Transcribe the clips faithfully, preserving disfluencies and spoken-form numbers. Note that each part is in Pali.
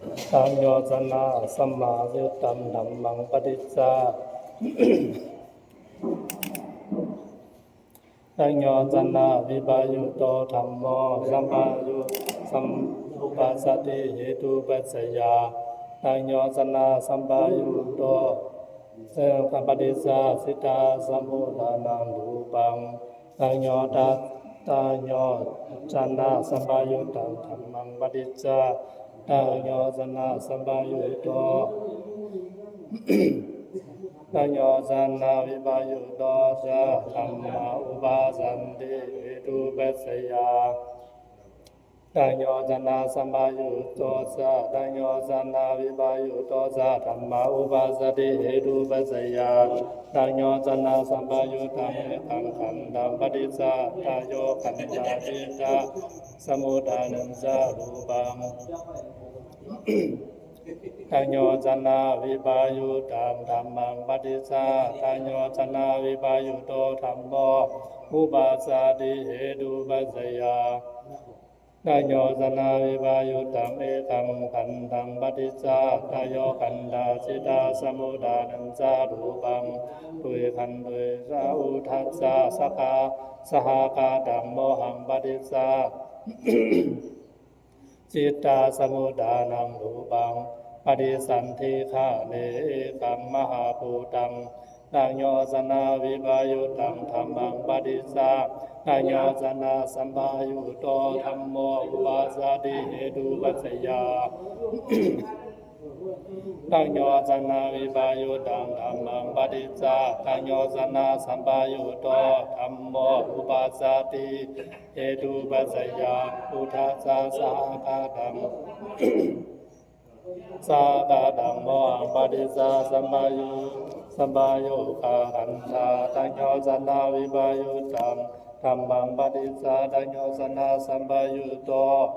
Taṃ yojanā sampayuttaṃ dhammaṃ paṭicca taṃ yojanā vippayuṭṭho dhammo sampayuttaṃ upassati hetupaccayaṃ. Taṃ yojanā sampayuttaṃ paṭicca siddhasamuddānaṃ rūpaṃ. Taṃ yo taṃ yojanā sampayuttaṃ dhammaṃ paṭicca taṃ yojanā sampayuttaṃ taṃ yojanā vippayuṭṭho ca dhammā upassanti hetupaccayaṃ. Taṃ yojanā sampayuttaṃ ca taṃ yojanā vippayuṭṭho ca dhammā upassati hetupaccayaṃ. Taṃ yojanā sampayuttaṃ ekaṃ khandhaṃ paṭicca taṃ yo khandhā siddhasamuddānañca rūpaṃ. Taṃ yojanā vippayuttaṃ dhammaṃ paṭicca taṃ yojanā vippayuṭṭho dhammo upassati hetupaccayaṃ. Taṃ yojanā vippayuttaṃ ekaṃ khandhaṃ paṭicca taṃ yo khandhā siddhasamuddānañca rūpaṃ. Dvekhandhā ca uddhacca sahagatā mohaṃ paṭicca siddhasamuddānaṃ rūpaṃ paṭissanthī ghane ekaṃ mahābhūtaṃ. Taṃ yojanā vippayuttaṃ dhammaṃ paṭicca taṃ yojanā sampayuttaṃ dhammo upassati hetupaccayaṃ. Taṃ yojanā vippayuttaṃ dhammaṃ paṭicca taṃ yojanā sampayuttaṃ dhammo upassati hetupaccayaṃ. Uddhacca sahagataṃ sahagataṃ mohaṃ paṭicca sampayuttaṃ sampayuttā khandhā taṃ yojanā vippayuttaṃ dhammaṃ paṭicca taṃ yojanā sampayuttaṃ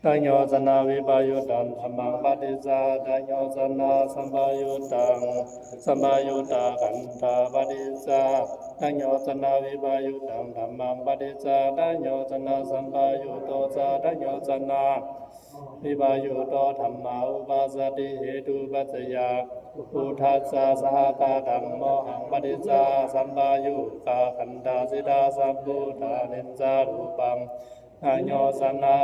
taṃ yojanā vippayuttaṃ dhammaṃ paṭicca taṃ yojanā sampayuttaṃ sampayuttā khandhā paṭicca taṃ yojanā vippayuttaṃ dhammaṃ paṭicca taṃ yojanā sampayuttaṃ ca taṃ yojanā vippayuttaṃ dhammo upassati hetupaccayaṃ. Uddhacca sahagataṃ mohaṃ paṭicca sampayuttā khandhā siddhasamuddānañca rūpaṃ taṃ yojanā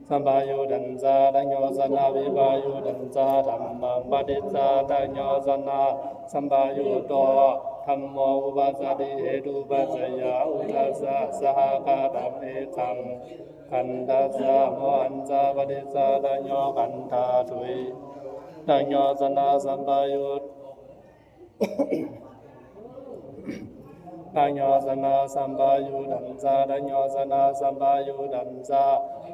sampayuttañca taṃ yojanā vippayuttañca dhammaṃ paṭicca taṃ yojanā sampayuttaṃ dhammo upassati hetupaccayaṃ. Uddhacca sahagataṃ ekaṃ khandhassa mohañca paṭicca taṃ yo khandhā dui taṃ yojanā sampayuttaṃ taṃ yojanā sampayuttañca taṃ yojanā sampayuttañca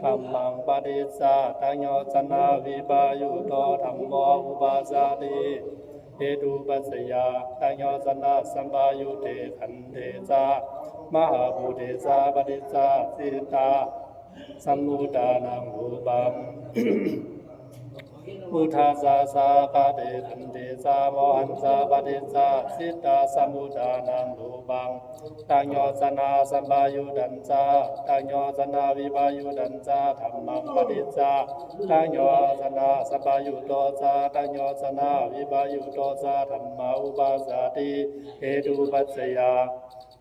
dhammaṃ paṭicca taṃ yojanā vippayuttaṃ dhammo upassati hetupaccayaṃ. Taṃ yojanā sampayutte khandhe ca mahābhūte ca paṭicca siddhasamuddānaṃ rūpaṃ. Uddhacca sahagate khandhe ca mohañca paṭicca siddhasamuddānaṃ rūpaṃ taṃ yojanā sampayuttañca taṃ yojanā vippayuttañca dhammaṃ paṭicca taṃ yojanā sampayuttaṃ ca taṃ yojanā vippayuttaṃ ca dhammo upassati hetupaccayaṃ.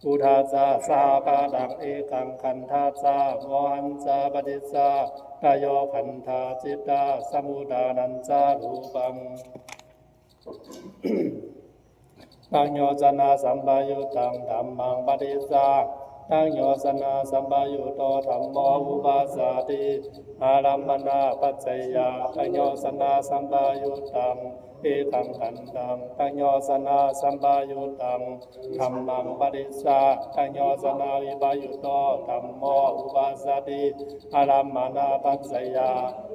Uddhacca sahagataṃ ekaṃ khandhassa mohañca paṭicca taṃ yo khandhā siddhasamuddānañca rūpaṃ taṃ yojanā sampayuttaṃ dhammaṃ paṭicca taṃ yojanā sampayuttaṃ dhammo upassati ārammaṇapaccayā taṃ yojanā sampayuttaṃ ekaṃ khandhaṃ taṃ yojanā sampayuttaṃ dhammaṃ paṭicca taṃ yojanā vippayuttaṃ dhammo upassati ārammaṇapaccayā.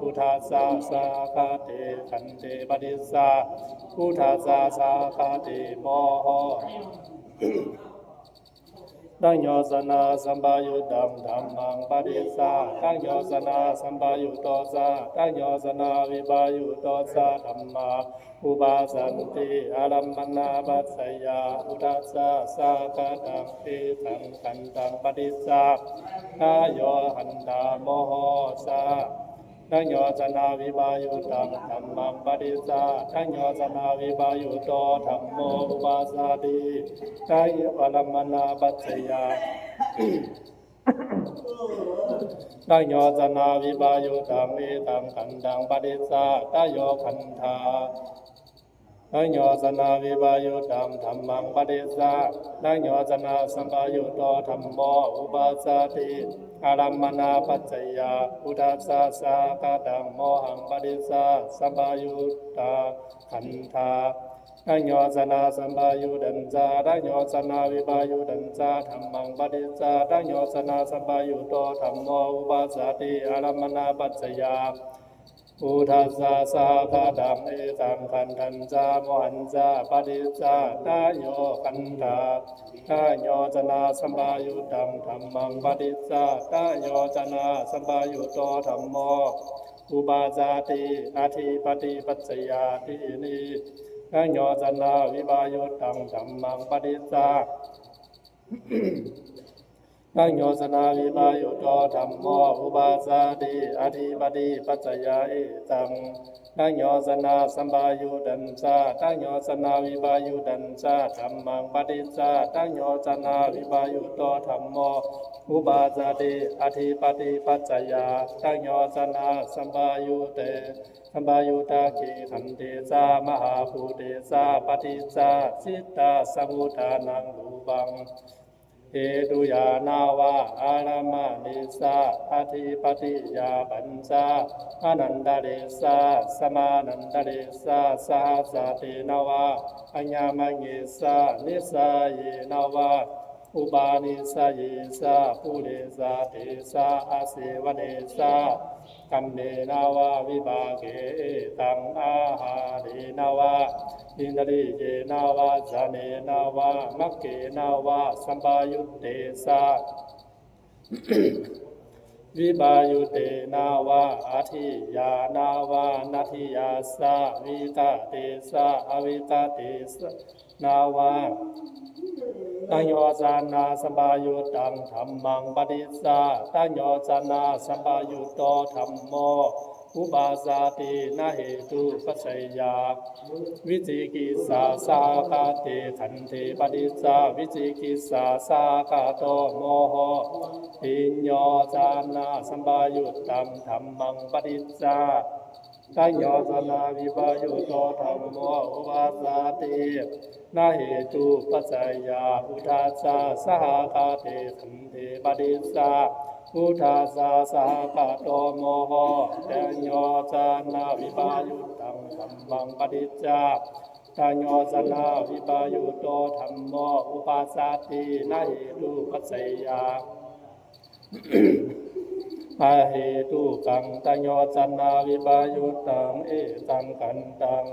Uddhacca sahagate khandhe paṭicca uddhacca sahagate moho taṃ yojanā sampayuttaṃ dhammaṃ paṭicca taṃ yojanā sampayuttaṃ ca taṃ yojanā vippayuttaṃ ca dhammā upassanti ārammaṇapaccayā. Uddhacca sahagataṃ ekaṃ khandhaṃ paṭicca taṃ yo khandhā moho ca Na yojanāvipayuttaṃ dhammaṃ paṭicca, na yojanāvipayutto dhammo uppajjati. Na hi ārammaṇapaccayā. Na yojanāvipayuttaṃ etaṃ khandhaṃ paṭicca, tayo khandhā. Na yojanāvipayuttaṃ dhammaṃ paṭicca, na yojanāsampayutto dhammo uppajjati. Ārammaṇapaccayā. Phuṭṭhassa sahagatā mohaṃ paṭicca sampayuttā khandhā. Na yojanāsampayuttañca, na yojanāvipayuttañca dhammaṃ paṭicca, na yojanāsampayutto dhammo uppajjati. Ārammaṇapaccayā. Phuṭṭhassa sahagataṃ etaṃ khandhañca mohañca paṭicca, tayo khandhā. Na yojanāsampayuttaṃ dhammaṃ paṭicca, na yojanāsampayutto dhammo uppajjati. Adhipatipaccayā. Tīṇi. Na yojanāvipayuttaṃ dhammaṃ paṭicca, na yojanāvipayutto dhammo uppajjati. Adhipatipaccayā. Etaṃ. Na yojanāsampayuttañca, na yojanāvipayuttañca dhammaṃ paṭicca, na yojanāvipayutto dhammo uppajjati. Adhipatipaccayā. Na yojanāsampayutte, sampayuttake khandhe ca mahābhūte ca paṭicca cittasamuṭṭhānaṃ rūpaṃ hetuyā nāva ārammaṇe ca adhipatiyā pañca anantare ca samānantare ca sahajātena vā aññamaññe ca nissayena vā upanissayī ca pure ca te ca āsevane ca kammena vā vipāke etaṃ āhārena vā indriyena vā jhānena vā maggena vā sampayutte ca vipayuttena vā atthiyā nāva natthiyā ca vigate ca avigate ca nāva. Na yojanāsampayuttaṃ dhammaṃ paṭicca, na yojanāsampayutto dhammo uppajjati. Na hetupaccayā. Vicikicchāsahagate khandhe paṭicca vicikicchāsahagato moho. Tiyojanāsampayuttaṃ dhammaṃ paṭicca, na yojanāvipayutto dhammo uppajjati. Na hetupaccayā. Uddhacchasahagate khandhe paṭicca uddhacchasahagato moho. Tiyojanāvipayuttaṃ dhammaṃ paṭicca, na yojanāvipayutto dhammo uppajjati. Na hetupaccayā. Ahetukaṃ. Na yojanāvipayuttaṃ etaṃ khandhaṃ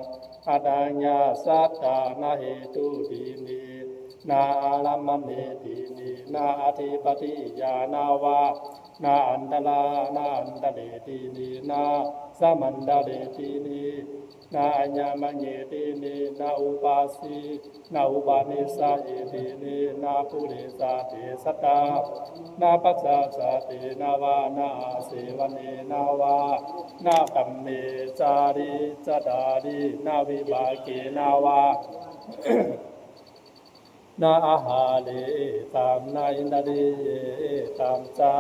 aṭṭhaññāsaṭṭhā. Na hetū tīṇi, na ārammaṇe tīṇi, na adhipatiyā nāva na antarā na antare tīṇi, na samantare tīṇi, na aññamaññe tīṇi, na upasi na upanissayī tīṇi, na pure ca te sattā, na passāsatena vā na āsevanena vā na kamme cārī catārī na vipākena vā na āhāre etaṃ na indriye etaṃ ca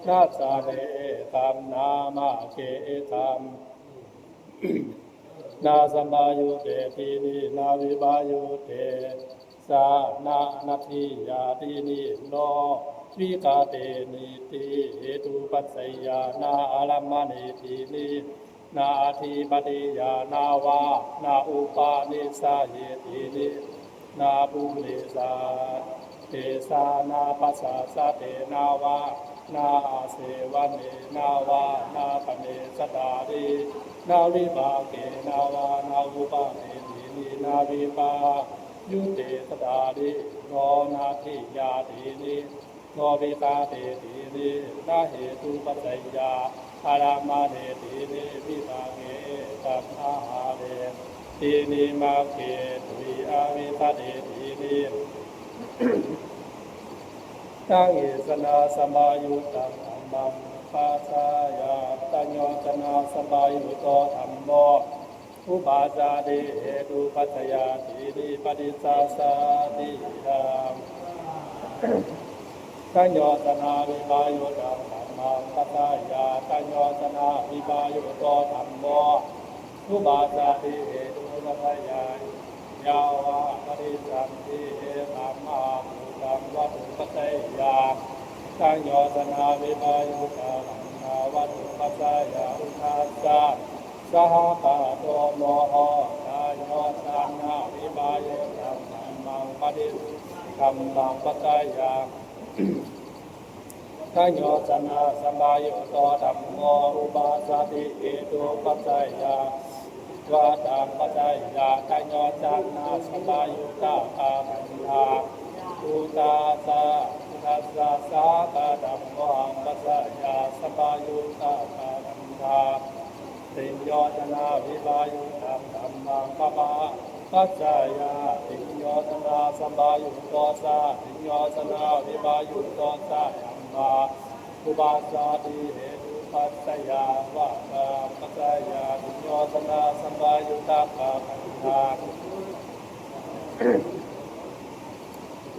na jhāne etaṃ na magge etaṃ. Na sampayutte tīṇi, na vipayutte ca na natthiyā tīṇi, no vigateni tīṇi. Hetupaccayā. Na ārammaṇe tīṇi, na adhipatiyā nāva na upanissayī tīṇi, na pure ca te ca na passāsatena vā na āsevanena vā na kamme catārī na vipākena vā na upāde tīṇi, na vipayutte catārī no natthiyā tīṇi, no vigate tīṇi. Na hetupaccayā. Ārammaṇe tīṇi, vipāke etaṃ āhāre tīṇi, magge dui avigate tīṇi. Na yojanāsampayuttaṃ dhammaṃ uppajjati. Saññojanasambhayutto dhammo uppajjati hetupaccayā, tīhi paṭicca sātīti. Saññojanavippayoga dhammaṃ uppajjati, saññojanavippayogo dhammo uppajjati hetupaccayā, yāva paṭissaddhi etaṃ mahambhūtaṃ vattupaccayā, saññojanavippayoga dhammaṃ vattupaccayā, udassasahagatā moho, saññojanavippayoga dhammaṃ paṭi- dhammaṃ uppajjati, saññojanasambhayutto dhammo uppajjati hetupaccayā, vātapaccayā, saññojanasambhayuttā khandhā, udassa- udassasahagatā mohappaccayā, sambhayuttā khandhā, saññojanavippayoga dhammaṃ paccavekkhapaccayā, saññojanasambhayutto ca saññojanavippayogo ca dhammo uppajjati hetupaccayā, vātapaccayā, saññojanasambhayuttā khandhā,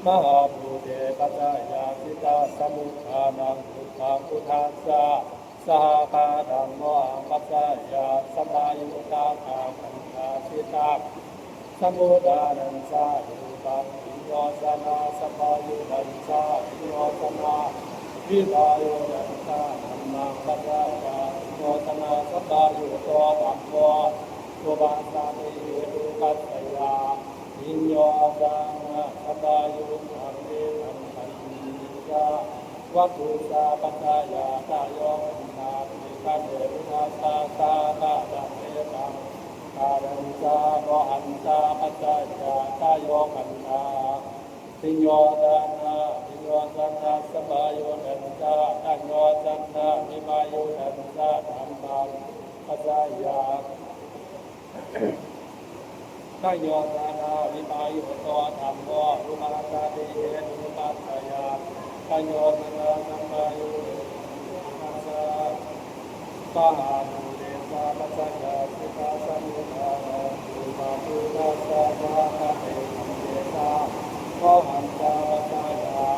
mahābhūte paccayā cittasamuppannānaṃ dukkhadomanossassahagataṃ mohappaccayā, sambhayuttā khandhā, cittasamuppannānañca rūpaṃ, saññojanasambhayuttañca saññojanavippayogañca dhammaṃ uppajjati, saññojanasambhayutto dhammo uppajjati hetupaccayā, saññojanasambhayuttā vitakkavicaritvā, cattāro paccayā, ṭhāyo khandhā, ṭhitane udassasahagatā, etaṃ khandhañca mohañca paccayā, ṭhāyo khandhā, saññojanā saññojanasambhayuttañca saññojanavippayogañca dhammaṃ uppajjati, saññojanavippayogo dhammo uppajjati hetupaccayā, saññojanasambhayutto mahābhūte ca paccayā cittasamuppannānaṃ dukkhadomanossassahagatānañca mohañca paccayā,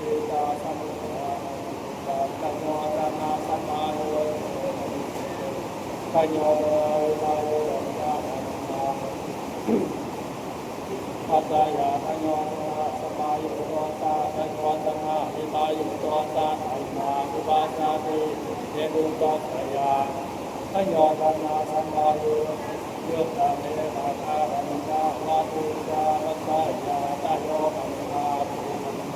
cittasamuppannānañca saññojanasambhayutto saññojanavippayogañca dhammaṃ uppajjati, saññojanasambhayutto ca saññojanavippayogo ca dhammaṃ uppajjati hetupaccayā, saññojanasambhayuttā vitakkavicaritvā, cattāro paccayā, ṭhāyo khandhā, ṭhitane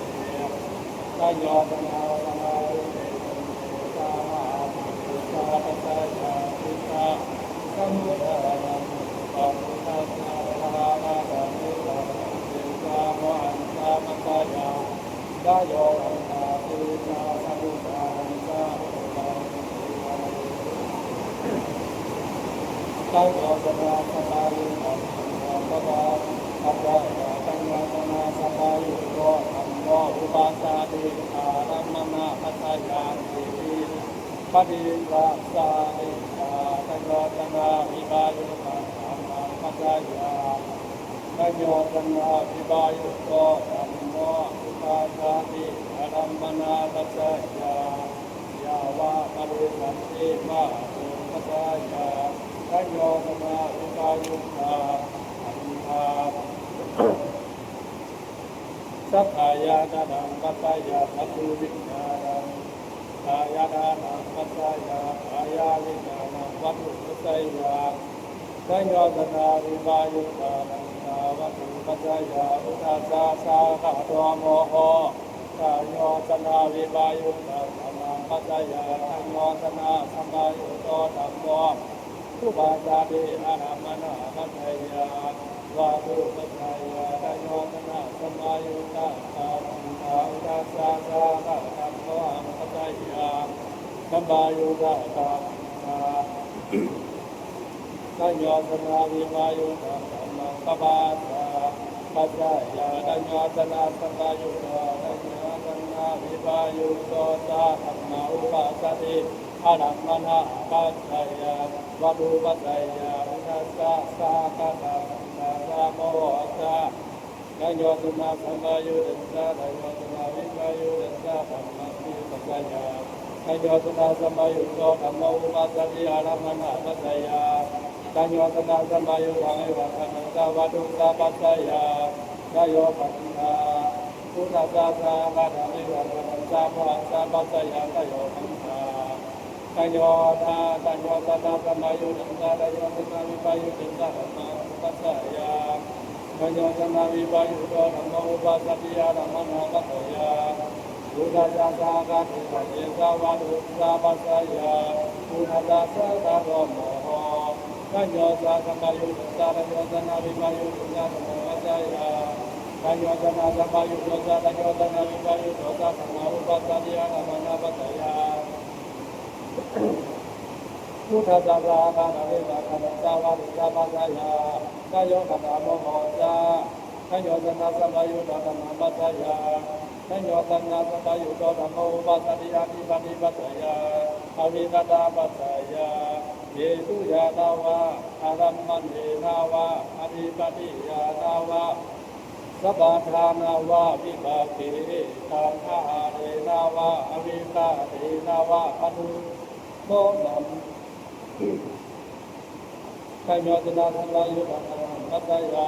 saññojanasambhayutte, ṭhitane ca mahābhūte ca paccayā cittasamuppannānaṃ dukkhadomanossassahagatānañca mohañca paccayā, ṭhāyo khandhā, cittasamuppannānañca saññojanasambhayutto dhammo uppajjati, saññojanasambhayutto dhammo uppajjati ārammaṇapaccayā, ṭhitiyā paṭicca sāmiyā, saññojanavippayoga dhammaṃ uppajjati, saññojanavippayogo dhammo uppajjati ārammaṇapaccayā, yāva paṭissaddhi mahābhūtapaccayā, saññojanavippayoga khandhā, sañkhārappādapaccayā, cakkhuviññāṇapaccayā, āyatanapaccayā, āyāviññāṇapaccayā, vattupaccayā, saññojanavippayoga dhammaṃ vattupaccayā, udassasahagatā moho, saññojanavippayoga dhammaṃ uppajjati, saññojanasambhayutto dhammo uppajjati ārammaṇapaccayā, vattupaccayā, saññojanasambhayuttā khandhā, udassasahagatā mohappaccayā, sambhayuttā khandhā, saññojanavippayoga dhammaṃ uppajjati, saññojanasambhayutto saññojanavippayogo ca dhammo uppajjati ārammaṇapaccayavatthūpacayā, phuṭṭhassa sahagataṃ manasā moho ca, saññosanasambhayuttassa saññosanavippajuttassa dhammaṃ vipassayā, saññosanasampayutto dhammo uppajjati ārammaṇapaccayā, saññosanasampayuttaṃ vipassanaṃ ca vatthusapaccayā, tayo khandhā. Phuṭṭhassa sahagataṃ vipassanaṃ ca mohassa paccayā, tayo khandhā. Sañño- saññosanasampayuttassa saññosanavippayuttassa dhammaṃ vipassayā, saññosanavippayutto dhammo uppajjati ārammaṇapaccayā, phuṭṭhassa sahagate khandhe ca vatthusapaccayā, phuṭṭhassa sahagato moho, saññosanasampayuttassa saññosanavippayuttassa dhammaṃ vipassayā, saññosanasampayutto saññosanavippayutto ca dhammo uppajjati ārammaṇapaccayā, phuṭṭhassa sahagataṃ vipassanaṃ ca vatthusapaccayā, tayo khandhā moho ca, saññosanasampayutto dhammaṃ vipassayā, saññosanasampayutto dhammo uppajjati ādhipatipaccayā, avikkatapaccayā, hetuyānāva ārammaṇenāva ādhipatiyānāva sabbaṭṭhānāva vipāke, etaṃ āhārenāva avikkatena vā anumodanti. Saññosanasampayuttaṃ dhammaṃ vipassayā,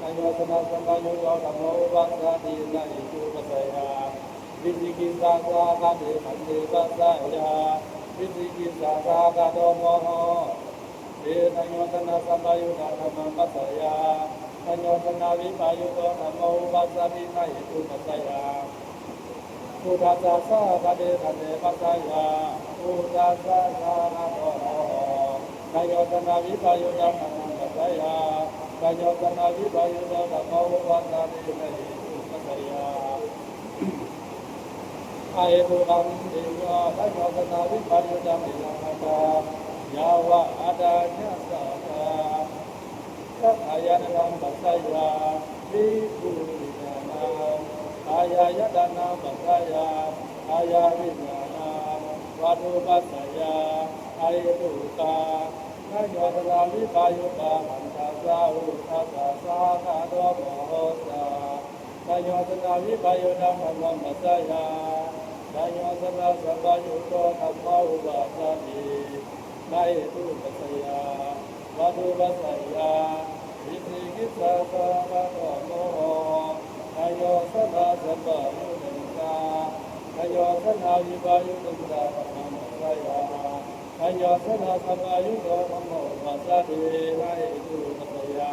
saññosanasampayutto dhammo uppajjati na hetupaccayā, vicikicchāsahagate khandhe paccayā, vicikicchāsahagato moho, saññosanasampayutto dhammaṃ vipassayā, saññosanavippayutto dhammo uppajjati na hetupaccayā, phuṭṭhassa sahagate khandhe paccayā, phuṭṭhassa sahagato moho, saññosanavippayutto dhammaṃ vipassayā, saññosanavippayutto dhammo uppajjati na hetupaccayā, ahetukaṃ. Saññosanavippayuttaṃ virahaṃ yāva adhāya satta khayaññatanaṃ paccayā, vikkhuññāṇaṃ khayaññatanaṃ paccayā, khayaviññāṇaṃ vatthupaccayā, ahetukaṃ. Saññosanavippayuttā phuṭṭhassa phuṭṭhassa sahagato moho ca, saññosanavippayuttaṃ dhammaṃ vipassayā, saññosanasampayutto dhammo uppajjati na hetupaccayā, vatthupaccayā, vicikicchāsahagato moho, saññosanasampayuttañca saññosanavippayuttañca dhammaṃ vipassayā, saññosanasampayutto dhammo uppajjati na hetupaccayā,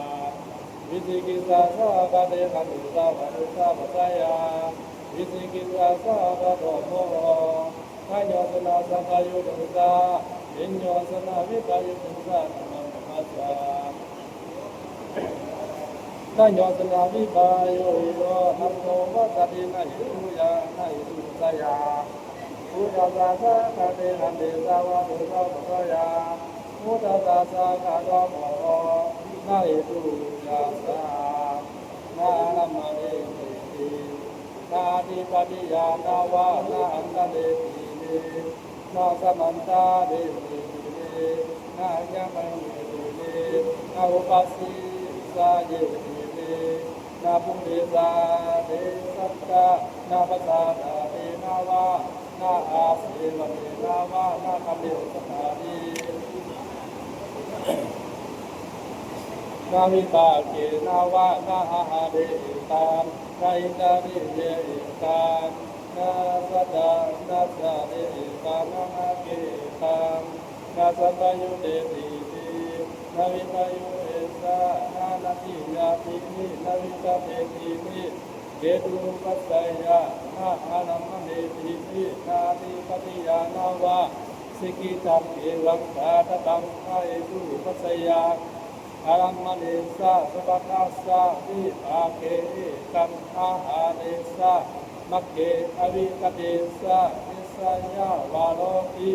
vicikicchāsahagate khandhe ca vatthusapaccayā, vicikicchāsahagato moho, saññosanasampayuttañca saññosanavippayuttañca dhammaṃ vipassayā, saññosanavippayutto dhammo uppajjati na hetuyā na hetupaccayā, phuṭṭhassa sahagate khandhe ca vatthusapaccayā, phuṭṭhassa sahagato moho, na hetuyassa na ārammaṇenīti, na ādhipatiyānāva na antaretīti, na samantaretīti, na aññamaññeetīti, na upassāyeetīti, na purisadesajja, na pacchādānenāva na āsevanenāva na khantīti, na vipākenāva na āhāre ettāṃ, na indriye ettāṃ, na saddhaṃ na jhāne ettāṃ, na āgge ettāṃ, na sampayuttetīti, na vippayuttassa na anattiyātīti, na vigattetīti, hetupaccayā na ārammaṇetīti, na ādhipatiyānāva sikkhitaṃ evaṃ tattha taṃ na hetupaccayā, ārammaṇessa sabbattha vipāke etaṃ āhārassa magge avigattassa nissayavāroti,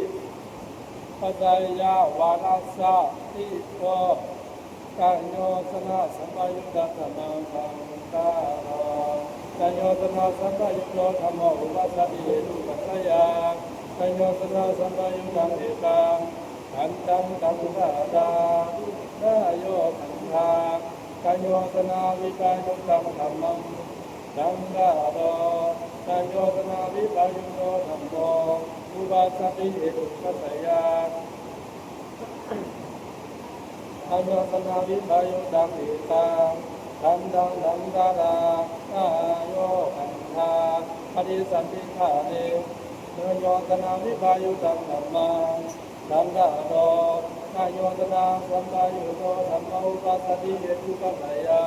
paccayavārassa ti kho, saññosanasampayuttā dhammasaṅkhārā, saññosanasampayutto dhammo uppajjati hetupaccayā, Sayojanasambhāyuttaṃ ekaṃ khandhaṃ dandhāraṇayo khandhā. Sayojanavippattiyuttaṃ dhammaṃ dandhāro sayojanavippattiyutto dhammo uppajjati hetupajjayā. Sayojanavippattiyuttaṃ ekaṃ khandhaṃ dandhāraṇayo khandhā. Paṭisandhikāle sayojanavippattiyuttaṃ dhammaṃ dandhāro sayojanasambhāyutto dhammo uppajjati hetupajjayā.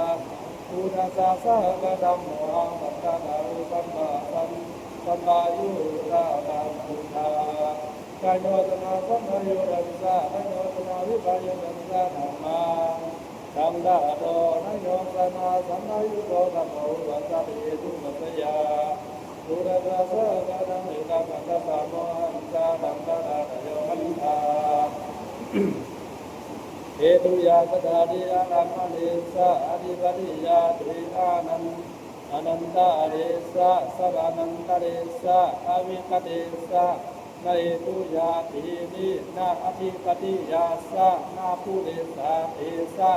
Phuṭṭhassa sahagadhammo ahaṃ vandāma vippattiyusambhāyuttakammantā. Sayojanasambhāyuttassa sayojanavippattiyuttassa dhammaṃ dandhāro sayojanasambhāyutto dhammo uppajjati hetupajjayā. Phuṭṭhassa sahagadhammo ahaṃ vandāma vippattiyusambhāyuttakammantā. Hetuyā sattari ārammaṇena ca adhipatiyāti anantarena ca samanantarena ca avigatena ca. Na hetuyāti na adhipatiyassa na purejātissa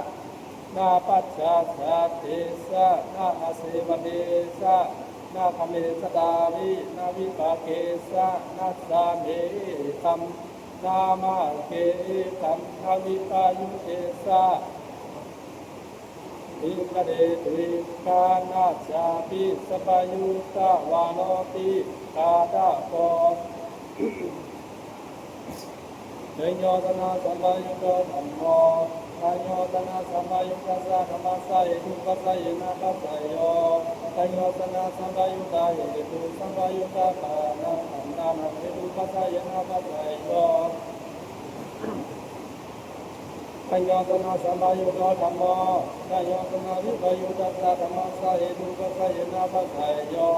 na pacchājātissa na āsevanena ca na khamena sattari na vipākena ca na sāmena ekam na magge ekam na vippayuttena ca. Vigatena dukkhena cāpi sampayuttavāro tighatako. Sayojanasambhāyutto dhammo sayojanasambhāyuttassa dhammassa hetupajjayena paccayo. Sayojanasambhāyutta hetusambhāyutta pāṇakkhandhānaṃ hetupajjayena paccayo. Sayojanasambhāyutto dhammo sayojanavippattiyuttassa dhammassa hetupajjayena paccayo.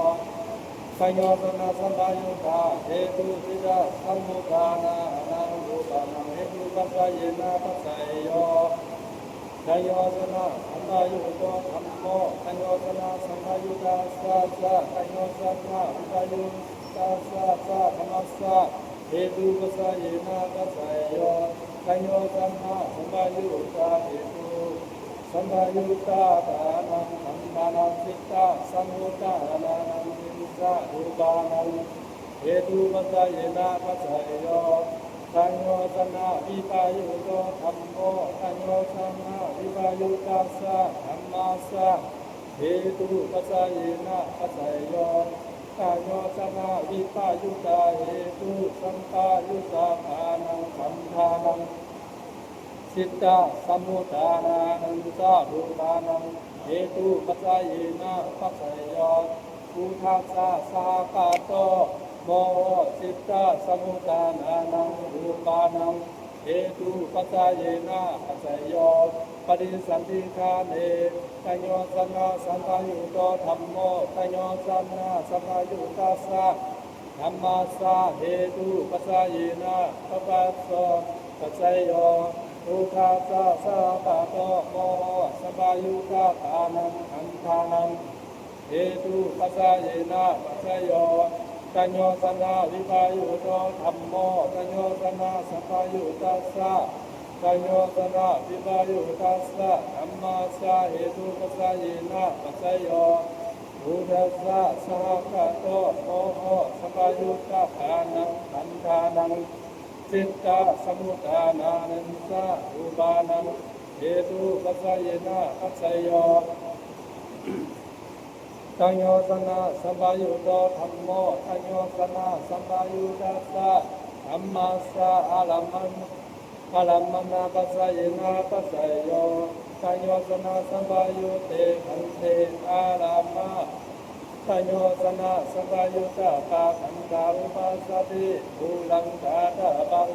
Sayojanasambhāyutta hetu cittasamuppannānaṃ rūpānaṃ hetupajjayena paccayo. Sayojanasambhāyutto dhammo sayojanasambhāyuttassa sayojanavippattiyuttassa dhammassa hetupajjayena paccayo. Sayojanasambhāyutta hetusambhāyutta pāṇakkhandhānaṃ cittasamuppannānaṃ cittārūpānaṃ hetupajjayena paccayo. Sayojanavippattiyutto dhammo sayojanavippattiyuttassa dhammassa hetupajjayena paccayo. Sayojanavippattiyutta hetusambhāyutta pāṇakkhandhānaṃ cittasamuppannānañca rūpānaṃ hetupajjayena paccayo. Phuṭṭhassa sahaggato moho cittasamuppannānaṃ rūpānaṃ hetupajjayena paccayo. Paṭisandhikāle sayojanasambhāyutto dhammo sayojanasambhāyuttassa dhammassa hetupajjayena paccayo. Phuṭṭhassa sahaggato moho sampayutta pāṇakkhandhānaṃ hetupajjayena paccayo. Sayojanavippattiyutto dhammo sayojanasambhāyuttassa sayojanavippattiyuttassa dhammassa hetupajjayena paccayo. Phuṭṭhassa sahaggato moho sampayutta pāṇakkhandhānaṃ cittasamuppannānañca rūpānaṃ hetupajjayena paccayo. Sayojanasambhāyutto dhammo sayojanasambhāyuttassa dhammassa ārammaṇ ārammaṇapaccayo. Sayojanasambhāyutte khandhe ārammaṇasayojanasambhāyutta khandhā uppajjati ūraṃ ṭhānapaṃ.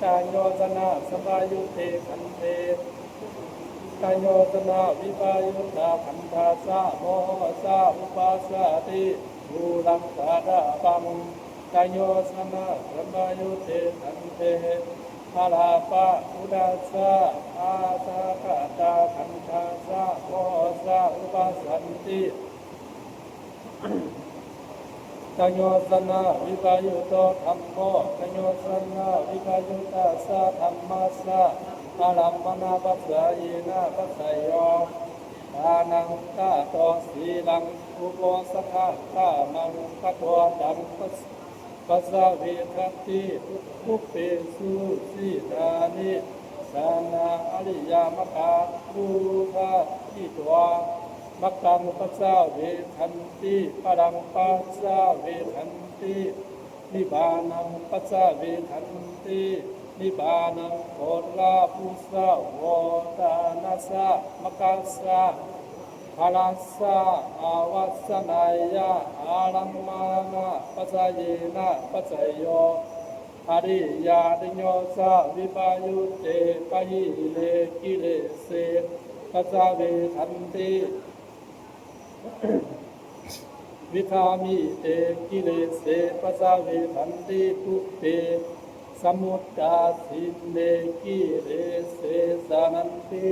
Sayojanasambhāyutte khandhe sayojanavippattiyutta khandhassa mohassa uppajjati ūraṃ ṭhānapaṃ. Sayojanasambhāyutte khandhe ārappabhūtassa asahagattakhandhassa mohassa uppajjati Taññosaṇavippayutto dhammo, taññosaṇavippayuttassa dhammassa ārammaṇapacayena paccayo ṭhānaṃ kato sīlaṃ uposathakamaṃ katvā taṃ pas- passavedati. Pubbesu jināni jānā ariyamaggaṃ uddiṭṭhā maggaṃ passavedanti, phalaṃ passavedanti, nibbānaṃ passavedanti, nibbānaṃ phuṭṭhassa vuttānassa maggassa phalassa avassaneyya ārammaṇapacayena paccayo ariya. Taññosaṇavippayutte pahīne kilese passavedanti, vikkamite kilese passavedanti, pubbe samuddassine kilese jānanti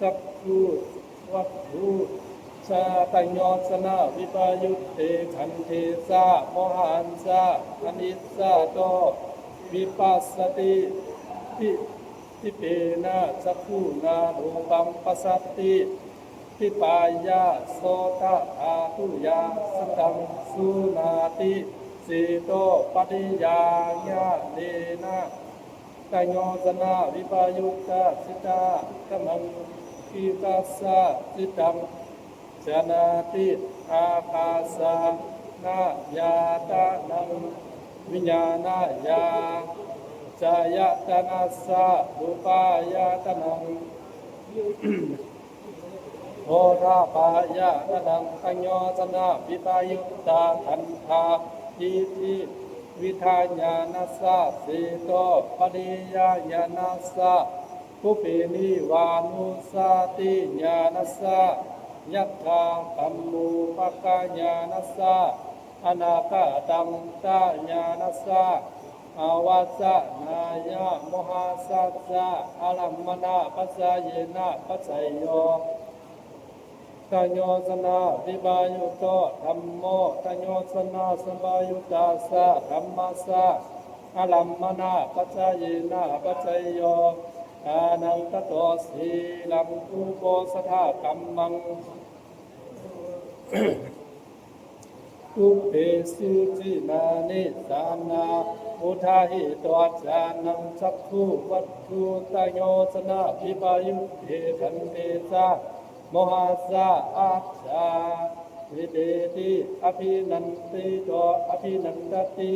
cakkhumatthusā. Taññosaṇavippayutte gandhassa mohassa aniccato vipassati, di- dīpena cakkhunā rūpaṃ passati, dīpāya sotadhātuyā saddaṃ suṇāti, cetopadiyāñāṇena. Taññosaṇavippayutta cittamaṅgīkasacchittaṃ jānāti, ākāsaṇāyatanaṃ viññāṇayatanassa rūpāyatanaṃ phoṭṭhabbāyatanaṃ. Taññosaṇavippayuttā khandhā diṭṭhiviññāṇassa cetopadiyāñāṇassa pubbenīvanussati ñāṇassa yathābhammupakāñāṇassa anāgatantanyāṇassa avassaneyya mohassa ca ārammaṇapacayena paccayo. Taññosaṇavippayutto dhammo, taññosaṇasampayuttassa dhammassa ārammaṇapacayena paccayo ṭhānaṃ kato sīlaṃ uposathakamaṃ. Pubbesu jināni jānā uddiṭṭho jānaṃ cakkhumatthusā. Taññosaṇavippayutte gandhassa mohassa āsavīteti, abhinanditvā abhinandati,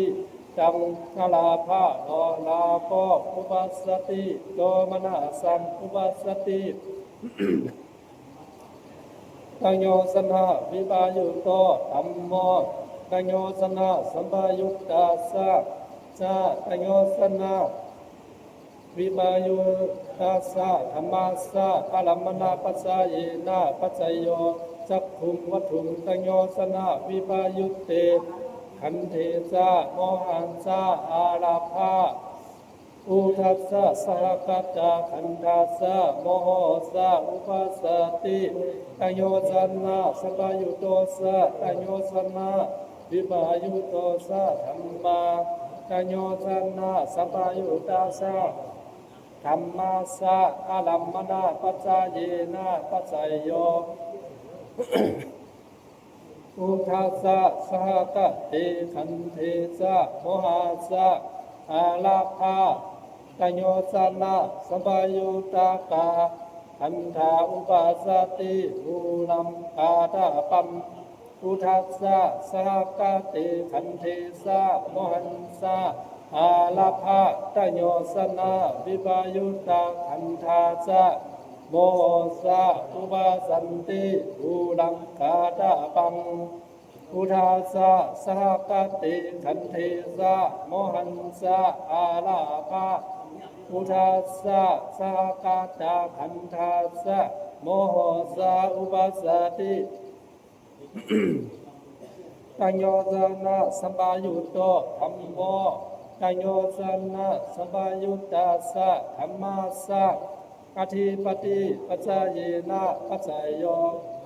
taṃ alābharo lābho uppajjati, domanassaṃ uppajjati. Taññosaṇavippayutto dhammo, taññosaṇasampayuttassa ca taññosaṇavippayuttassa dhammassa ārammaṇapacayena paccayo cakkhumatthusā. Taññosaṇavippayutte gandhassa mohassa ālābha udassa sahagata khandhassa moho ca uppajjati. Taññosaṇasampayutto ca taññosaṇavippayutto ca dhammā, taññosaṇasampayuttassa dhammassa ārammaṇapacayena paccayo udassa sahagate khandhassa mohassa ālābhā, taññosaṇasampayuttakā khandhā uppajjati, ulamāgatabbaṃ udassa sahagate khandhassa mohassa ālābhā, taññosaṇavippayuttakā khandhā ca moho ca uppajjanti, ulamāgatabbaṃ udassa sahagate khandhassa mohassa ālābhā, udassa sahagatakhandhassa moho ca uppajjati. Taññosaṇasampayutto dhammo, taññosaṇasampayuttassa dhammassa adhipatipacayena paccayo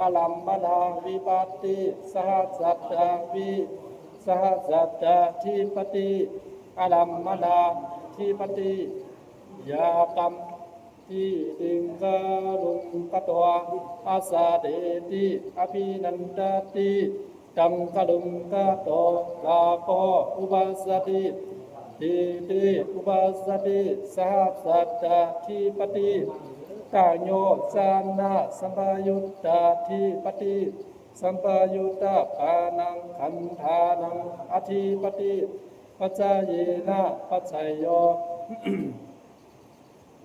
ārammaṇavippattissahajātā vi Sahajātādhipatī ārammaṇādhipatī, yā kammaṃ tītiṃ karuṃ katvā ācāreti abhinandati, taṃ karuṃ kato rāgo upajjati tīti upajjati. Sahajātādhipatī taññosaṇṇasampayuttādhipatī, sampayuttānaṃ khandhānaṃ adhipatī, paccayena paccayo.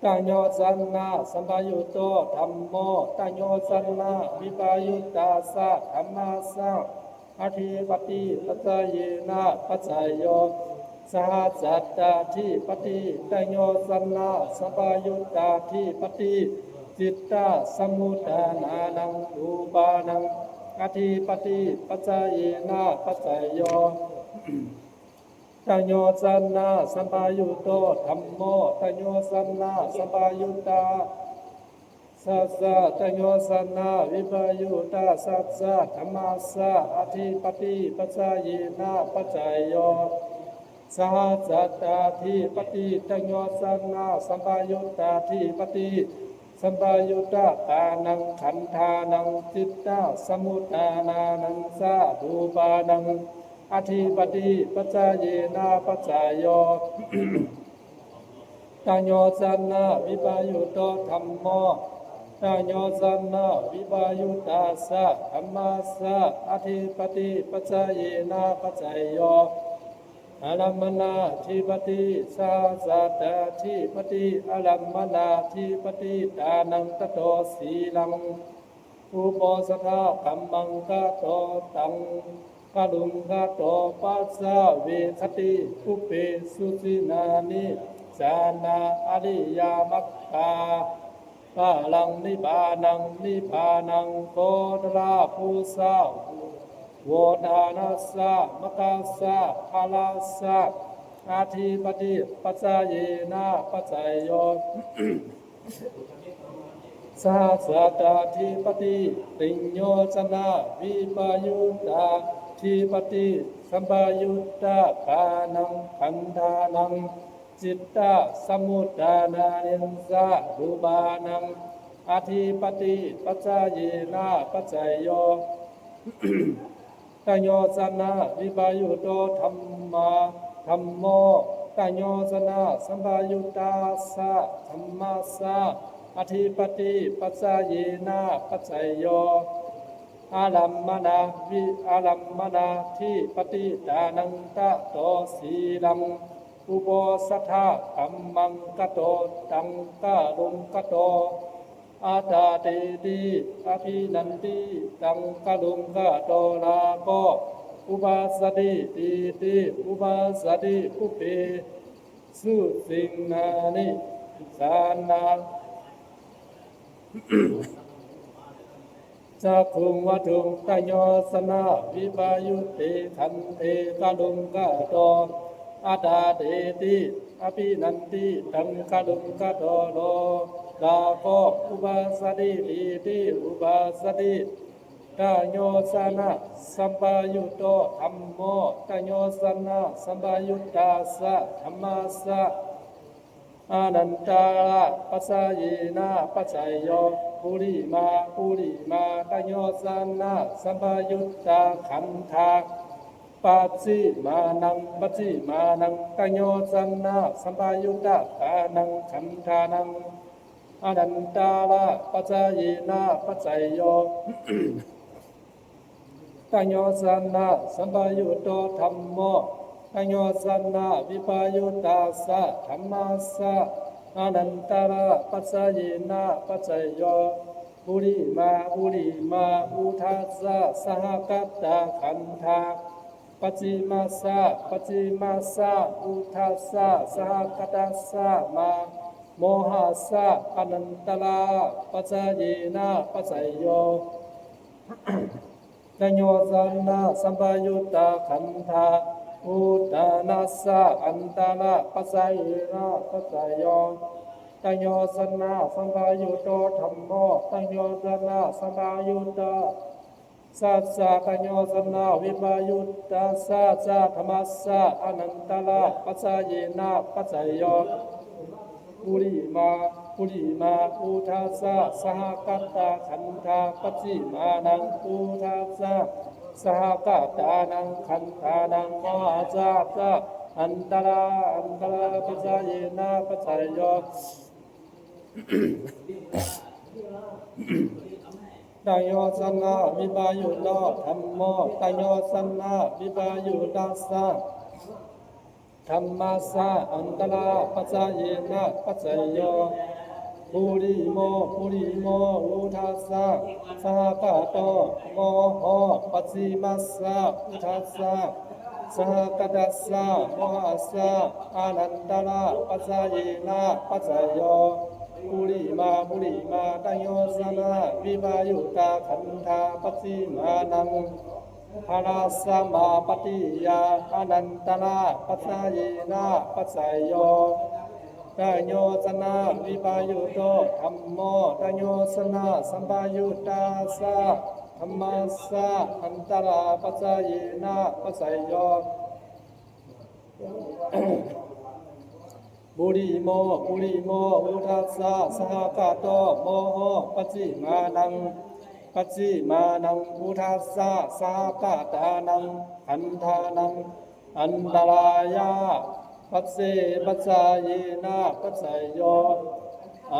Taññosaṇṇasampayutto dhammo, taññosaṇṇavippattissa dhammassa adhipatī, paccayena paccayo. Sahajātādhipatī taññosaṇṇasampayuttādhipatī, cittasamuttānānaṃ rūpānaṃ adhipatī, paccayena paccayo. Taññosaṇṇasampayutto dhammo, taññosaṇṇasampayuttassa taññosaṇṇavippattissa dhammassa adhipatī, paccayena paccayo. Sahajātādhipatī taññosaṇṇasampayuttādhipatī, sampayuttānaṃ khandhānaṃ cittasamuttānānañca rūpānaṃ adhipatī, paccayena paccayo. Taññosaṇṇavippayutto dhammo, taññosaṇṇavippattissa dhammassa adhipatī, paccayena paccayo. Ārammaṇādhipatī sahajātādhipatī ārammaṇādhipatī, dānaṃ dato sīlaṃ uposathākammaṃ kato taṃ karuṃ kato paccavekkhatīti. Pubbe sujjhāyāni jānā ariyā maggā phalaṃ nibbānaṃ, nibbānaṃ gotrabhujassa gotrabhujassa maggassa phalassa adhipatī, paccayena paccayo. Sahajātādhipatī tiññosaṇṇavippayuttādhipatī sampayuttānaṃ khandhānaṃ cittasamuttānānañca rūpānaṃ adhipatī, paccayena paccayo. Taññosaṇṇavippayutto dhammā, dhammo, taññosaṇṇasampayuttassa dhammassa adhipatī, paccayena paccayo. Ārammaṇāvi, ārammaṇādhipatī dānaṃ dato sīlaṃ uposathākammaṃ kato taṃ karuṃ kato atādīti abhinandiyaṃ, taṃ karuṃ kato rāgo upajjatīti upajjati. Pubbe sujjhāyāni jānā cakkhuṃ vaṭuṃ taññosaṇṇavippayutte khandhe karuṃ kato atādīti abhinandiyaṃ, taṃ karuṃ kato rāgo upajjatīti upajjati. Taññosaṇṇasampayutto dhammo, taññosaṇṇasampayuttassa dhammassa anantarā paccayena paccayo. Purimaṃ purimaṃ taññosaṇṇasampayuttā khandhā pacchimānaṃ pacchimānaṃ taññosaṇṇasampayuttā dānaṃ khandhānaṃ anantarā paccayena paccayo. Taññosaṇṇasampayutto dhammo, taññosaṇṇavippayuttassa dhammassa anantarā paccayena paccayo. Purimaṃ purimaṃ uddhassa sahagataṃ khandhaṃ pacchimassa pacchimassa uddhassa sahagatassa mohassa anantarā paccayena paccayo. Taññosaṇṇasampayuttā khandhā uddhānassa anantarā paccayena paccayo. Taññosaṇṇasampayutto dhammo, taññosaṇṇasampayuttā Saccattaññosanavippayottassa ca dhammassa anantarapacayena paccayo. Purimā purimā uddhassa sahagatakkhandhā pacchimānaṃ uddhassa sahagatānaṃ khandhānaṃ mohassa ca antarā antarapacayena paccayo. Taññosanāvippayutto dhammo taññosanāvippayuttassa dhammassa antarapacayena paccayo. Purimo purimo uddhassa sahagato moho pacchimassa uddhassa sahagatāssa mohassa anantarapacayena paccayo. Purimā purimā taññosanāvippayuttakkhandhā pacchimānaṃ pharasmāpattiyā anantarapacayena paccayo. Taññosanāvippayutto dhammo taññosanāsampayuttassa dhammassa antarapacayena paccayo. Purimo purimo uddhassa sahagato moho pacchimānaṃ pacchimānaṃ uddhassa sahagatānaṃ khandhānaṃ antarāyapacce pacayena paccayo.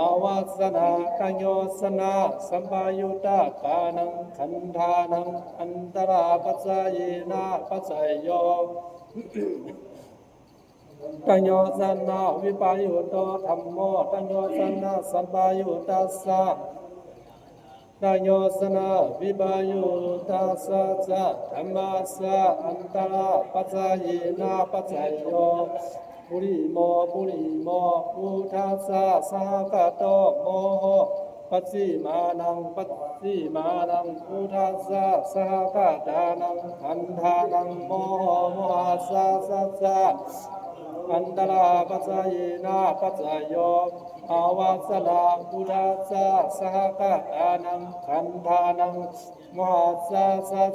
Āvassanā taññosanāsampayuttakānaṃ khandhānaṃ antarapacayena paccayo. Taññosanāvippayutto dhammo taññosanāsampayuttassa taññosanāvippayuttassa ca dhammassa antarapacayena paccayo. Purimo purimo uddhassa sahagato moho pacchimānaṃ pacchimānaṃ uddhassa sahagatānaṃ khandhānaṃ moho mohassa ca antarapacayena paccayo. Āvassanā uddhassa sahagatānaṃ khandhānaṃ mohassa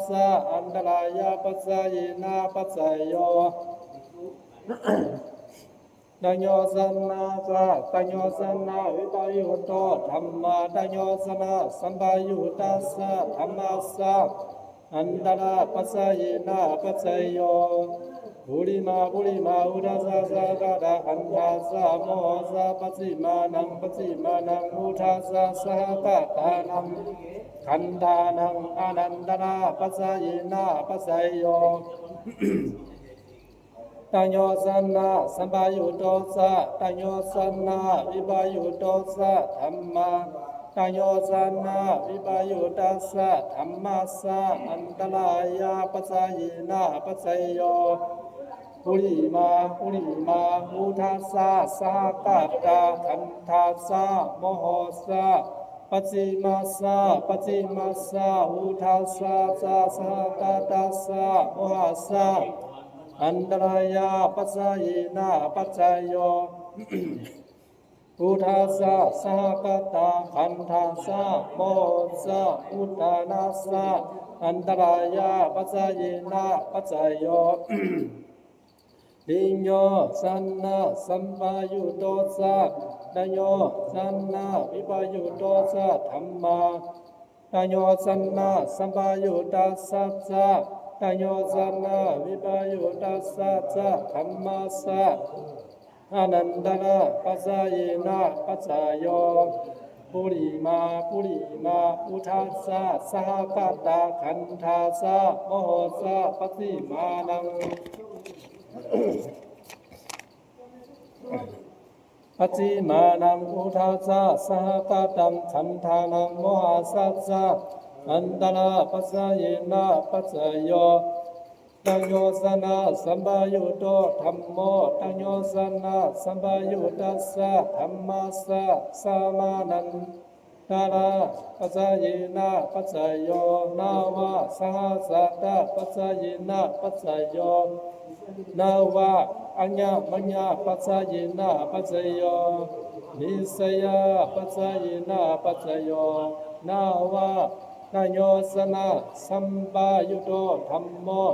ca antarāyapacayena paccayo. Taññosanā ca taññosanāvippayutto dhammā taññosanāsampayuttassa dhammassa antarapacayena paccayo. Purimā purimā uddhassa sahagatakhandhassa mohassa pacchimānaṃ pacchimānaṃ uddhassa sahagatānaṃ khandhānaṃ anantarapacayena paccayo. Taññosanāsampayutto ca taññosanāvippayutto ca dhammā taññosanāvippayuttassa dhammassa antarāyapacayena paccayo. Purimā purimā uddhassa sahagatakhandhassa mohassa pacchimassa pacchimassa uddhassa ca sahagatassa mohassa antarāyapacayena paccayo. Uddhassa sahagatakhandhassa mohassa uttanassa antarāyapacayena paccayo. Taññosanāsampayutto ca taññosanāvippayutto ca dhammā taññosanāsampayuttassa ca taññosanāvippayuttassa ca dhammassa anantarapacayena paccayo. Purimā purimā uddhassa sahagatakhandhassa mohassa pacchimānaṃ pacchimānaṃ uddhassa sahagataṃ khandhānaṃ mohassa ca antarapacayena paccayo. Taññosanāsampayutto dhammo taññosanāsampayuttassa dhammassa samanantarapacayena paccayo nāva sahajātapacayena paccayo nāva aññamaññapacayena paccayo nissayapacayena paccayo nāva Taññosaṇasampayutto dhammo,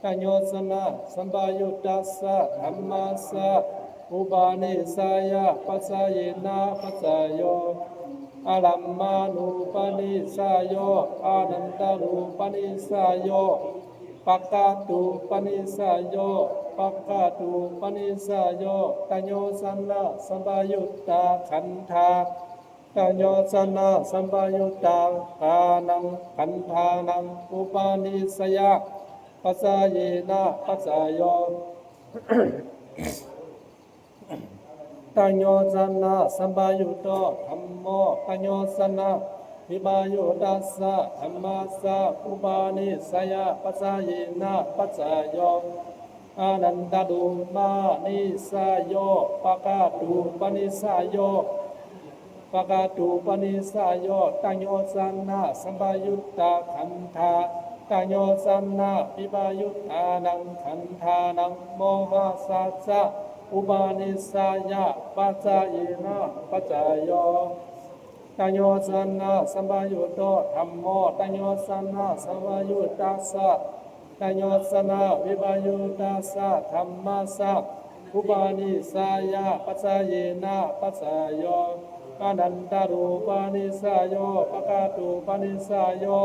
taññosaṇasampayuttassa dhammassa, uppādissāyapaccayena paccayo, ārammaṇuppādissāyo, anantarūpādissāyo, pakatūpādissāyo, pakatūpādissāyo, taññosaṇasampayuttā khandhā, taññosaṇasampayuttā kānaṃ khandhānaṃ uppādissāyapaccayena paccayo, taññosaṇasampayutto dhammo, taññosaṇavippayuttassa dhammassa, uppādissāyapaccayena paccayo, anantarūpādissāyo, pakatūpādissāyo, pakatūpādissāyo, taññosaṇasampayuttā khandhā, taññosaṇavippayuttānaṃ khandhānaṃ mohassa uppādissāyapaccayena paccayo, taññosaṇasampayutto dhammo, taññosaṇasampayuttassa, taññosaṇavippayuttassa dhammassa, uppādissāyapaccayena paccayo, anantarūpādissāyo, pakatūpādissāyo,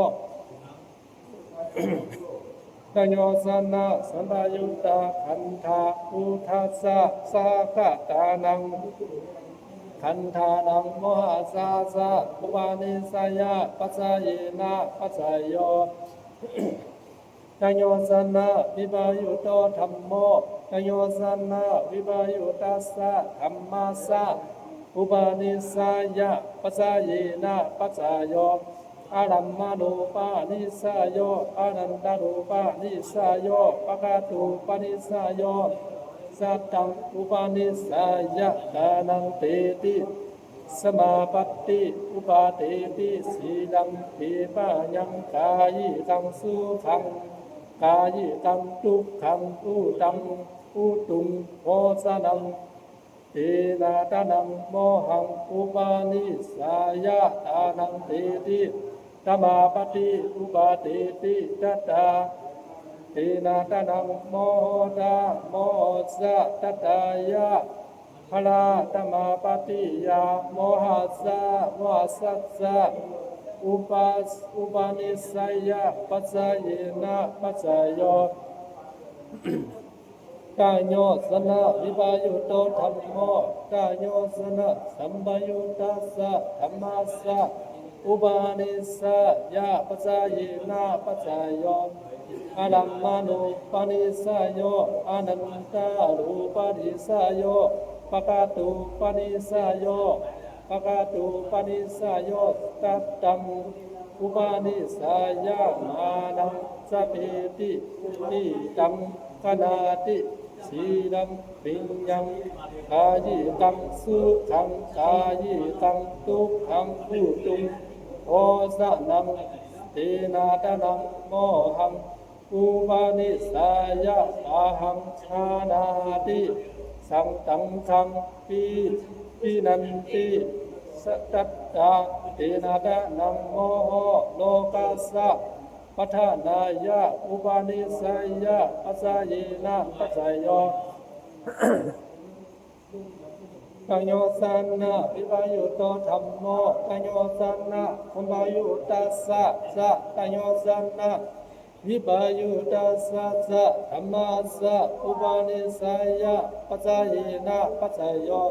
taññosaṇasampayuttā khandhā, phuṭṭhassa sahagatanaṃ khandhānaṃ mohassa uppādissāyapaccayena paccayo, taññosaṇavippayutto dhammo, taññosaṇavippayuttassa dhammassa, uppādissāyapaccayena paccayo, ārammaṇuppādissāyo, anantarūpādissāyo, pakatūpādissāyo, sataṃ uppādissāya kānaṃteti samāpattī upādeti. Sīlaṃ vipāyaṃ, kāyikaṃ sukhaṃ, kāyikaṃ dukkhaṃ, utuṃ, utuṃ bhojanan, tiṇṇanadaṃ mohaṃ uppādissāya kānaṃteti samāpattī upādeti. Tadā tiṇṇanadaṃ moho ca, moho ca tadā ca, phalasamāpattiyā mohassa, mohassa ca upas- uppādissāyapaccayena paccayo, taññosaṇavippayutto dhammo, taññosaṇasampayuttassa dhammassa, uppādissāyapaccayena paccayo, ārammaṇuppādissāyo, anantarūpādissāyo, pakatūpādissāyo, pakatūpādissāyo, sataṃ uppādissāya, mānaṃ ca pītiṃ, pītaṃ gaṇhāti, sīlaṃ vinayaṃ, kāyikaṃ sukhaṃ, kāyikaṃ dukkhaṃ, utuṃ bhojanan, tiṇṇanadaṃ mohaṃ uppādissāya pāhaṃ jānāti, sataṃ saṅghaṃ pi- pīṇanti. Sa- tadā tiṇṇanadaṃ moho lokassa paṭhanāya uppādissāyapaccayena paccayo, taññosaṇavippayutto dhammo, taññosaṇasampayuttassa ca, taññosaṇavippayuttassa ca dhammassa, uppādissāyapaccayena paccayo,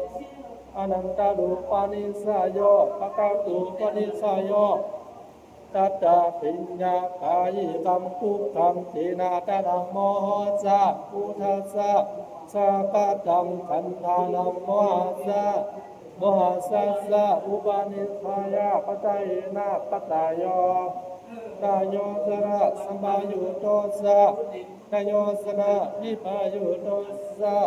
anantarūpādissāyo, pakatūpādissāyo, tadā vinayaṃ, kāyikaṃ dukkhaṃ, tiṇṇanadaṃ moho ca, phuṭṭhassa sahagataṃ khandhānaṃ mohassa, mohassa ca uppādissāyapaccayena paccayo, taññosaṇasampayutto ca, taññosaṇavippayutto ca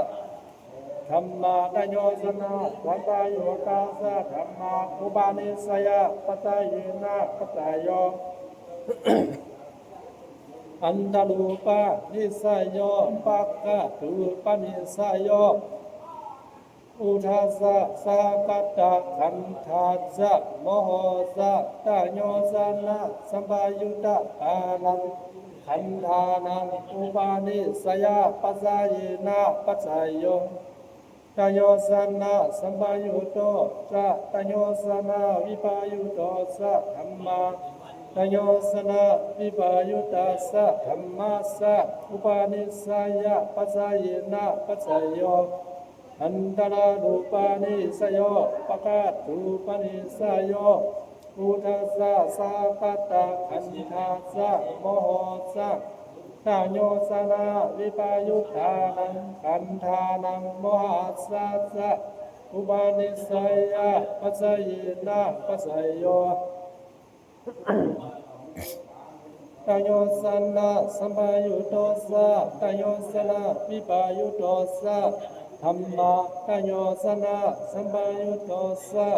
dhammā, taññosaṇasampayuttassa dhammā, uppādissāyapaccayena paccayo, anantarūpādissāyo, pakatūpādissāyo, Phuṭṭhassa sahagatakkhandhassa mohassa taññosannasampayuttānaṃ khandhānaṃ upanissayapacayena paccayo. Taññosannasampayutto ca taññosannavippayutto ca dhammā, taññosannavippayuttassa dhammassa upanissayapacayena paccayo. Antararūpanissayo pākkhātūpanissayo. Phuṭṭhassa sahagatakkhandhassa mohassa taññosannavippayuttānaṃ khandhānaṃ mohassa ca upanissayapacayena paccayo. Taññosannasampayutto ca taññosannavippayutto ca dhammā, taññosannasampayutto ca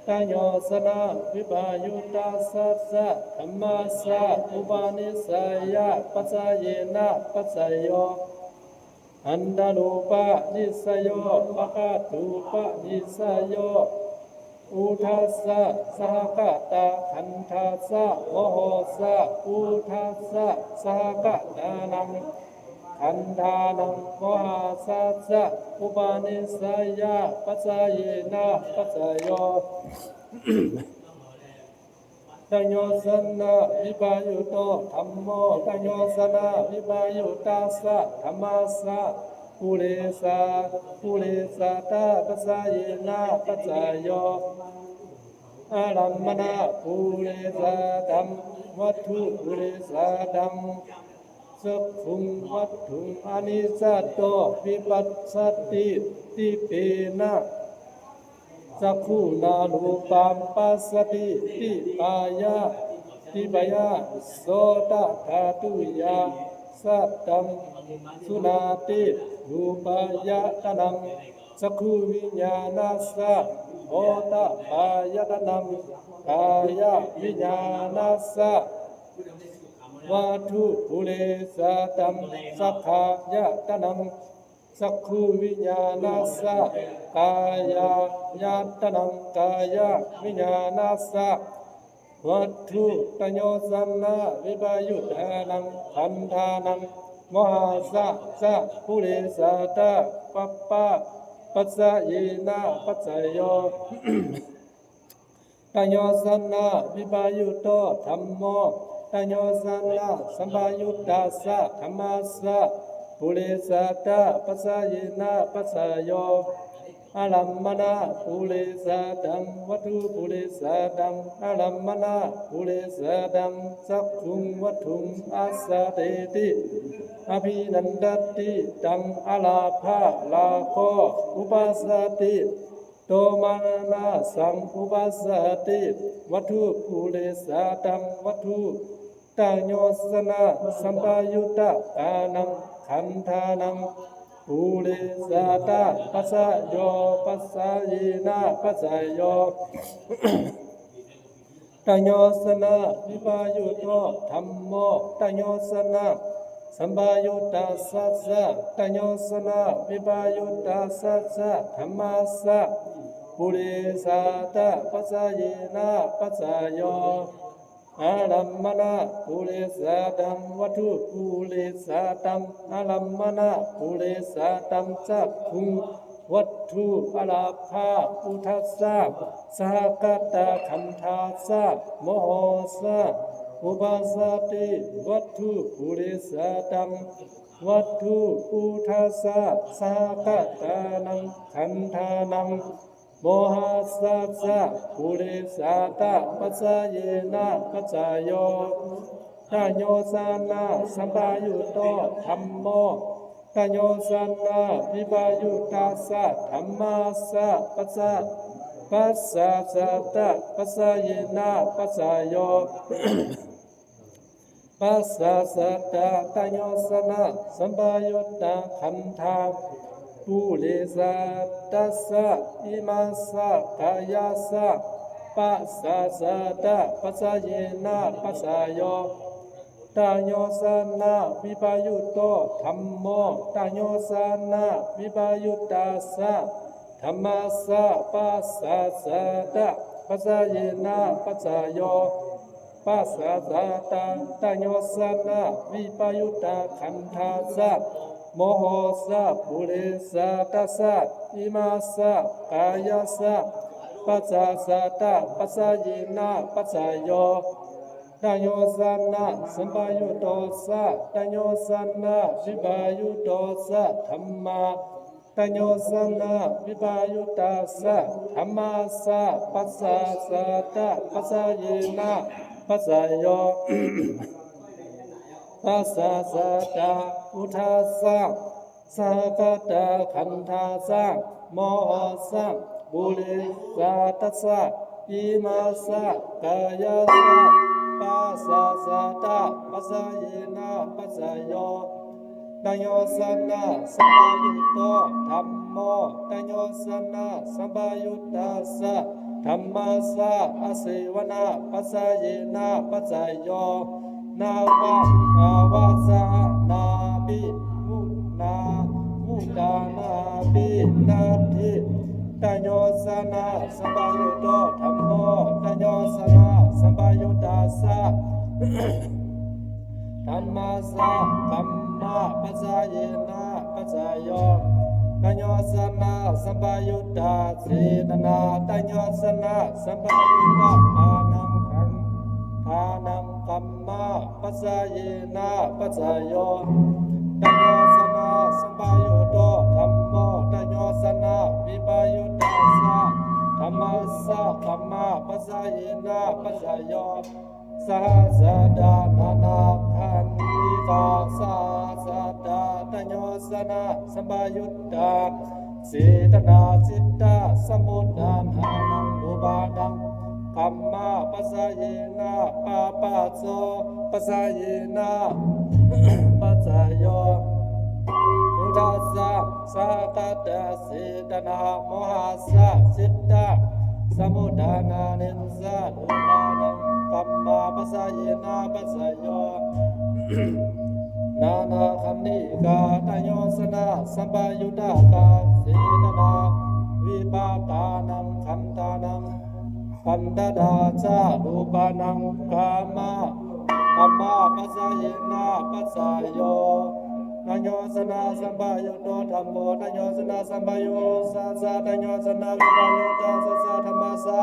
taññosannavippayuttassa ca dhammassa upanissayapacayena paccayo. Antarūpanissayo pākkhātūpanissayo. Phuṭṭhassa sahagatakkhandhassa mohassa phuṭṭhassa sahagatānaṃ khandhānaṃ mohassa ca upanissayapacayena paccayo. Taññosannavippayutto dhammo, taññosannavippayuttassa dhammassa puresa-, puresattapacayena paccayo. Ārammaṇapuresattaṃ vatthupuresattaṃ. Cakkhuṃ vatthuṃ anissatto vipassatīti pena, cakkhunā rūpaṃ passati dīpāya, dīpāya. So tathātuiyā saddaṃ suṇāti rūpāyatanaṃ cakkhuviññāṇassa, sotapāyatanaṃ kāyaviññāṇassa vatthupuresattaṃ saṅkhāyatanaṃ cakkhuviññāṇassa, kāyāyatanaṃ kāyaviññāṇassa vatthu taññosannavippayuttānaṃ khandhānaṃ mohassa ca puresattapacayena paccayo. Taññosannavippayutto dhammo, taññosannasampayuttassa dhammassa puresattapacayena paccayo. Ārammaṇapuresattaṃ vatthupuresattaṃ, ārammaṇapuresattaṃ cakkhuṃ vatthuṃ assateti abhinandati, taṃ ārabbha rāgo upassati, domanassam upassati. Vatthupuresattaṃ vatthu taññosannasampayuttānaṃ khandhānaṃ puresattapacayo paccayo. Taññosannavippayutto dhammo, taññosannasampayuttassa ca taññosannavippayuttassa ca dhammassa puresattapacayena paccayo. Ārammaṇapuresattaṃ vatthupuresattaṃ, ārammaṇapuresattaṃ cakkhuṃ vatthu ārabbha phuṭṭhassa sahagatakkhandhassa mohassa upassati, vatthupuresattaṃ vatthu phuṭṭhassa sahagatānaṃ khandhānaṃ mohassa ca puresattapacayena paccayo. Taññosannasampayutto dhammo, taññosannavippayuttassa dhammassa pacca-, passāsattapacayena paccayo. Passāsattā taññosannasampayuttā khandhā puresattassa imassa kāyassa passāsattapacayena paccayo. Taññosannavippayutto dhammo, taññosannavippayuttassa dhammassa passāsādapaccayena paccayo passāsāda taññosanna vipayuttā khandhassa mohassa purisa tassa imassa kāyassa passāsādapaccayena paccayo taññosanna sampayutto ca taññosanna vipayutto ca dhammā taññosanna vipayuttassa dhammassa passāsādapaccayena paccayo passāsāda uṭṭhassa sahagatā khandhassa mohassa purisa tassa imassa kāyassa passāsādapaccayena paccayo taññosanna sampayutto dhammo taññosanna sampayuttassa dhammassa āsevanā paccayena paccayo nāva āvajjanāpi vunā vuṭṭhānāpi natthi taññosanna sampayutto dhammo taññosanna sampayuttassa dhammassa kammapaccayena paccayo taññosanna sampayutta cetanā taññosanna sampayutta ghānaṃ khandhānaṃ kammapaccayena paccayo taññosanna sampayutto dhammo taññosanna vipayuttassa dhammassa kammapaccayena paccayo sahajātā nānākhaṇikā sahajātā taññosanna sampayuttā cetanā cittasamudannānaṃ rūpānaṃ kammapaccayena phabbajopaccayena paccayo uṭṭhassa sahagatā cetanā mohassa cittasamudannānañca rūpānaṃ kammapaccayena paccayo nānākhaṇikā taññosanna sampayuttakā cetanā vipākānaṃ khandhānaṃ khandhatā ca rūpānaṃ kamma kammapaccayena paccayo taññosanna sampayutto dhammo taññosanna sampayuttassa taññosanna vipayuttassa dhammassa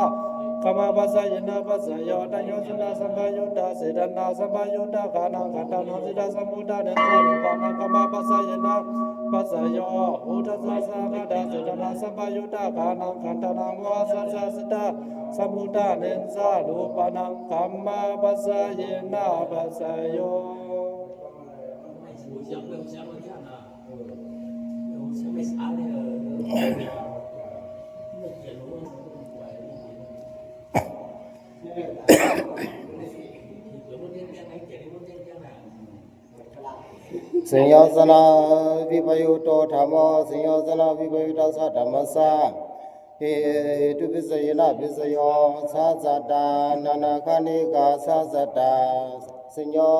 kammapaccayena paccayo taññosanna sampayuttā cetanā sampayutta ghānaṃ khandhānaṃ cittasamudannānañca rūpānaṃ kammapaccayena paccayo uṭṭhassa sahagatā cetanā sampayutta ghānaṃ khandhānaṃ mohassa cittasamudannānañca rūpānaṃ kammapaccayena paccayo saṃyojanavipayutto dhammo saṃyojanavipayuttassa dhammassa hetupaccayenapaccayo sahajātā nānākhaṇikā sahajātā saṃyo